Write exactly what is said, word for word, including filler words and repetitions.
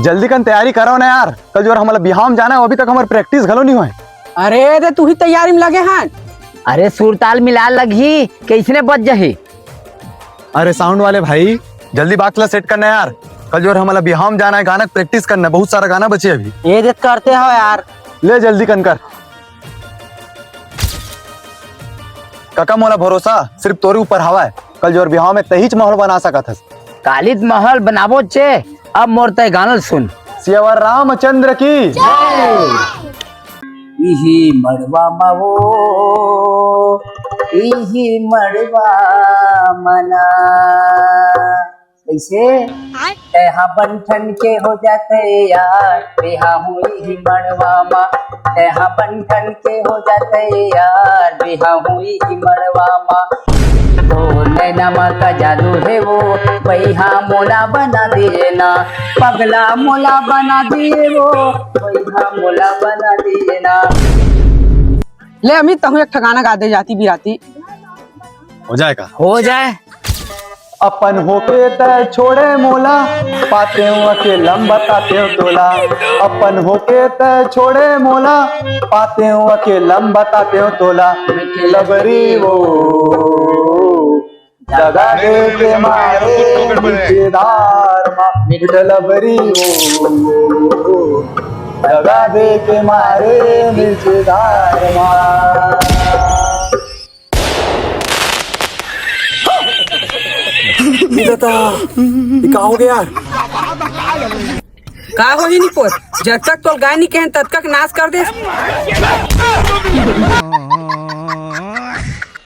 जल्दी कन तैयारी करो ना यार, कल जो हमला बिहाव में जाना है, अभी तक हमर practice घलो नहीं होय। अरे दे, तू ही तैयारी में लगे हन। अरे सुरताल मिला लगही, कइसने बज जही? अरे sound वाले भाई, जल्दी box ला set करना यार, कल जो हमला बिहाव में जाना है, गाना के practice करना है, बहुत सारा गाना बचे अभी। ए दे करते हो यार। ले जल्दी कन कर। काका मोला भरोसा सिर्फ तोरे ऊपर हवय, कल जो बिहाव में तहीच माहौल बना सकत हस। कालित महल बनाबो चे, अब मोर तय गाना ल सुन। सियावर रामचंद्र की। इही मड़वा मा वो, इही मड़वा मना। कइसे? तेहा बंठन के हो जाते यार, तेहा हुई ही मड़वा मा। तेहा बंठन के हो जाते यार, तेहा हुई ही मड़वा मा। तो नैना मा का जादू है वो, बइहा मोला बना दिए ना, पगला मोला बना दिए वो, बइहा मोला बना दिए ना। ले अमित, तहूँ एक ठा गाना गा दे, जाति बिराती। हो जाएगा। हो जाए। अपन होके तै छोड़े मोला, पातेंव अकेलम बतातेंव तोला। अपन होके तै छोड़े मोला, पातेंव अकेलम बतातेंव तोला। लबरी वो दगा दे के मारे नीचे दार मा, मिठ लबरी वो दगा दे के मारे नीचे दार मा। ए ददा, ये का हो गया यार? का होही निपोर, जब तक तोल गाय नहीं कहन, तब तक नाश कर दे।